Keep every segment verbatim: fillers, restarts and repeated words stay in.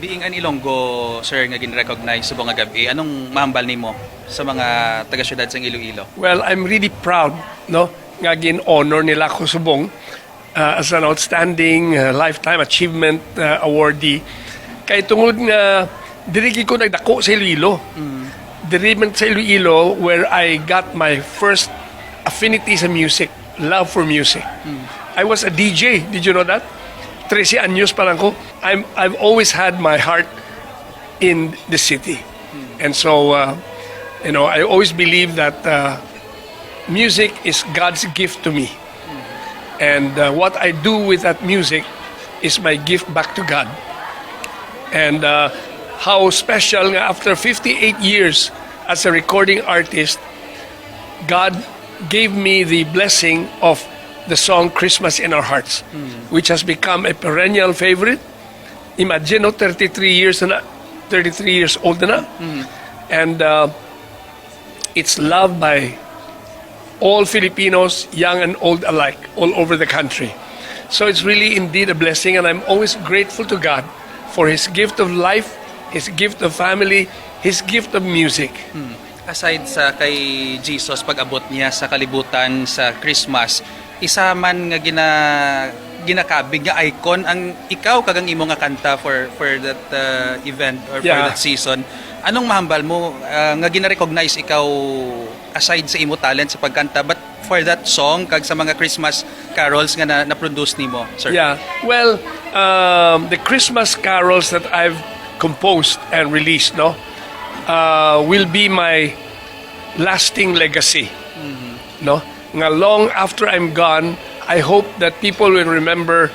Being an Ilonggo, sir, nga gin-recognize subong nga gab-i, anong mahambal nimo sa mga taga-syudad sang Iloilo? Well, I'm really proud, no, nga gin-honor nila ako subong uh, as an outstanding uh, lifetime achievement uh, awardee. Kay tungod nga diri gid ko nagdako sa Iloilo. Diri man sa Iloilo where I got my first affinity sa music, love for music. I was a D J, did you know that? Trese anyos pa lang ko. I'm, I've always had my heart in the city. And so, uh, you know, I always believe that uh, music is God's gift to me. And uh, what I do with that music is my gift back to God. And uh, how special nga after fifty-eight years as a recording artist, God gave me the blessing of the song Christmas in Our Hearts, which has become a perennial favorite. Imagine, no, thirty-three years na, thirty-three years old na. And uh, it's loved by all Filipinos, young and old alike, all over the country. So it's really indeed a blessing, and I'm always grateful to God for His gift of life, His gift of family, His gift of music. Aside sa kay Jesus, pag-abot niya sa kalibutan sa Christmas, isa man nga gina ginakabig nga icon ang ikaw kag ang imo nga kanta for for that uh, event or for Yeah. that season. Anong mahambal mo uh, nga gina-recognize ikaw aside sa imo talent sa pagkanta, but for that song kag sa mga Christmas carols nga na, na-produce nimo, sir? Yeah. Well, um, the Christmas carols that I've composed and released, no, uh, will be my lasting legacy. No, nga long after I'm gone, I hope that people will remember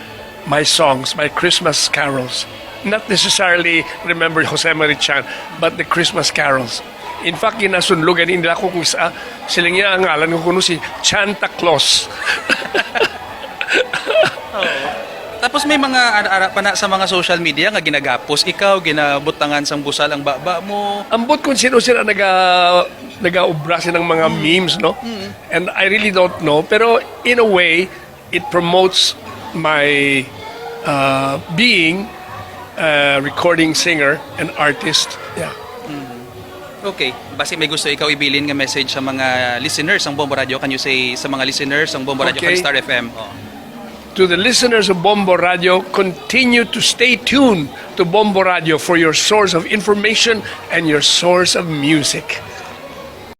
my songs, my Christmas carols. Not necessarily remember Jose Marie Chan, but the Christmas carols. In fact, ginasunlogan nila ko kung sa siling niya ang ngalan ko kuno si Santa Claus. Tapos may mga ara-ara pa na sa mga social media nga ginagapos ikaw, ginabutangan sang busal ang baba mo. Ambot kung sino sila naga nagaobra silang mga memes, no? And I really don't know, pero in a way, it promotes my uh, being a recording singer and artist. Yeah. Okay, basi may gusto ikaw ibilin nga message sa mga listeners sang Bombo Radio. Can you say sa mga listeners sang Bombo Radio Okay. kag Star F M? Oh. To the listeners of Bombo Radio, continue to stay tuned to Bombo Radio for your source of information and your source of music.